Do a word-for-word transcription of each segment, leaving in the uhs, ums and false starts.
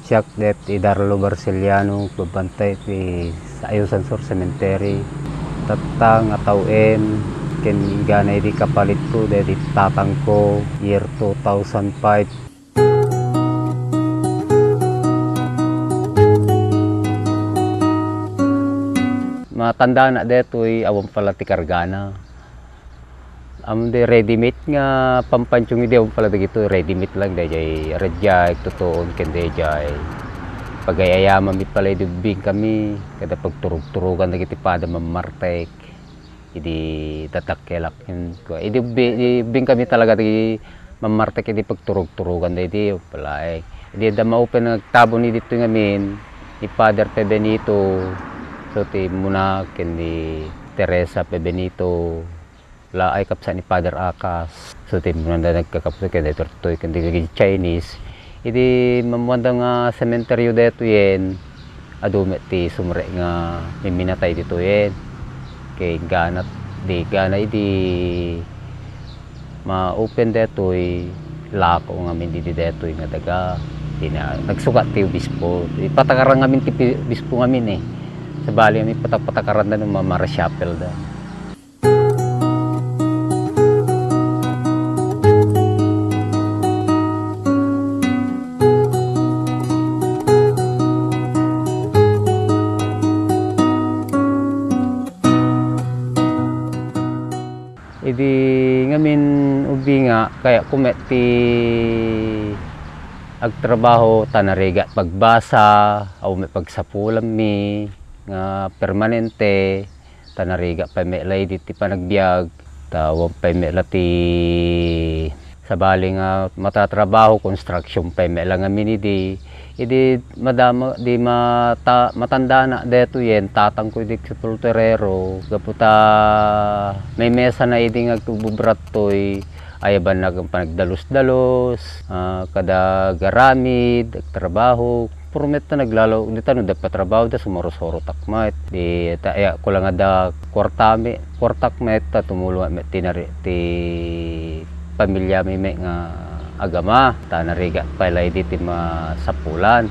Siak det i Darlo Barceliano, babbantay ti Ayusan Sur Cemetery. Tatta nga tawen ken ingganay di kapalitko daydi tatangko, year two thousand five. Matandana detoy, awan pala ti kargana. Ammon di ready-made nga pampantiong idi, awan pala dagitoy, ready-made lang, dayjay, ready, agtutuon ken dayjay. Pagay-ayaman mi pala idi ubbing kami, kada pagturog-turogan dagiti pada mammartek. Idi dadakkelak, ken kua, idi ubbi-, idi ubbing kami talaga, di mammartek idi pagturog-turogan daydi, palaek. Idi adda maupay nga agtabon idi ditoy ngamin, ni Father Pebenito, so ti immuna ken ni Teresa Pebenito, la ay kapsat ni Father Akas. So ti immuna da nagkakapsut ken daytoy ken dagiti Chinese. Idi mammuanda nga sementeryo daytoyen, adu met ti sumre nga mimminatay ditoyen. Ken gana, di gana idi ma-open daytoy, lako ngamin idi daytoy nga daga. Di na, nagsukat ti obispo. Ipatakaran ngamin ti pi-, obispo ngamin, eh. Sabali ngamin patak-, patakaranda no ma-, ma-reshuffle da. Idi ngamin ubbing nga, kayatko met ti agtrabaho ta narigat pagbasa, awan met pagsapulanmi nga permanente. Ta narigat pay met la idi ti panagbiag, ta awan pay met la ti sabali nga matatrabaho, construction pay met la ngamin idi. Idi madama, di mata-, matandana daytoyen, tatangko idi sepulturero, gapu ta maymesana idi nga agbuburattoy, ayabanna nga panagdalus-dalus, ah, kada agaramid, agtrabaho, puro met ta naglalaw, dita no adda patrabaho da, sumurot-surotak met. Di ta, aya, kulang adda kuartami, kuartak met, ta tumulong met ti nari-, ti pamilyami met nga agama, ta narigat pay la idi ti masapulan.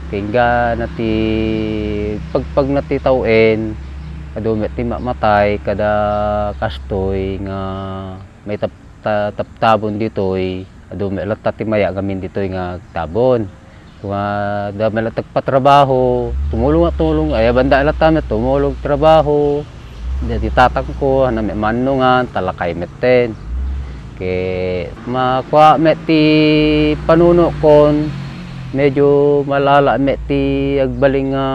Ken ingana ti pagpagna ti tawen, adu met ti mamatay kada kastoy nga maitap-, ta-, taptabon ditoy, adu met latta ti maya ngamin ditoy nga agtabon. So nga, adda met latta agpatrabaho, tumulong nga tumulong, ayabanda latta met tumulong trabaho. Daydi tatangko, haan met mannongan, ta lakay metten. Ket makua met ti panunokon, medyo malala met ti agbalin nga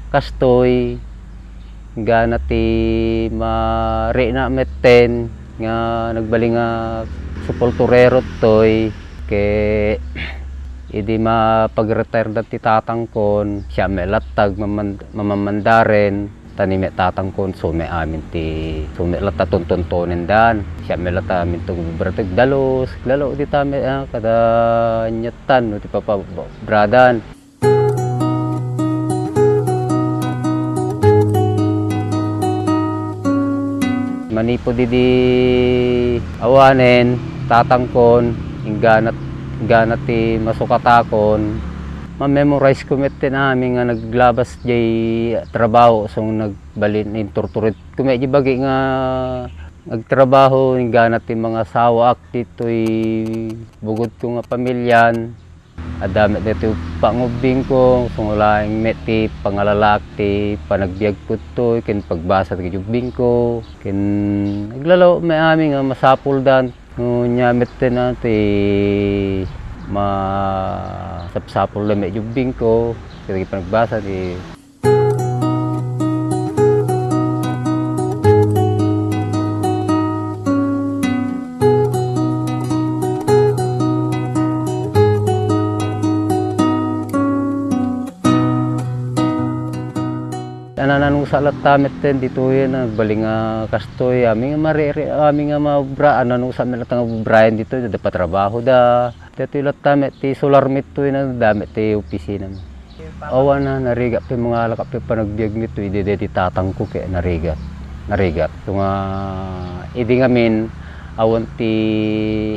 kastoy. Ingana ti marikna metten nga nagbalin nga sepulturero toy, ket idi mapag-retire da ti tatangkon, siak met latta agmaman-, mamamandaren, ta ni met tatangkon, isu met amin ti, isu met latta tuntuntonendan. Siak met latta amin ti agbibiratag dalus, lalo dita met, ah, kada aniatan, no, ti papabradan. Manipud idi awanen, tatangkon, inggana, inggana ti masukatakon. Ma-memorize ko met ti amin nga naglabas jay trabaho, so nagbalin inturturit ko met jay bagi nga nagtrabaho, inggana ti mangasawaak ditoy bugod ko nga pamilian. Adda met ditoy pangubbing ko, sungulaeng met ti pangalalaak ti panagbiag ko toy, ken pagbasa ti ubbing ko, ken aglalaw met amin nga masapul dan. No, nia met ti na, ti masapsapul da met ubbing ko, ken pagbasa ti Nanananusa latta metten ditoy, nagbalin nga kastoy, amin nga marere-, amin nga maobra, ananusa met latta nga obrayen ditoy, da patrabaho da. Ditoy latta met ti solar met toy, na da met ti opisina. Awan na, narigat pay mangalak pay panagbiag met toy, idi, idi tatangko ket narigat. Narigat. Ito nga, idi ngamin, awan ti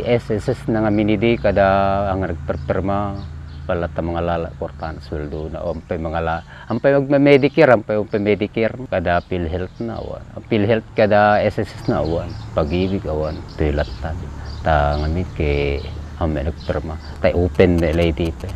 S S S na ngamin idi, kada ang nagperperma, pay latta mangalala, kwartana, sweldona, awan pay mangala-, Ampay magme-Medicare, ampay, ampay Medicare, kada PhilHealth na, awan. Ang PhilHealth kada S S S na, awan. Pag-ibig, awan. Toy latta. Ta ngamin ket, amin nagperma. Tay open na lady pa.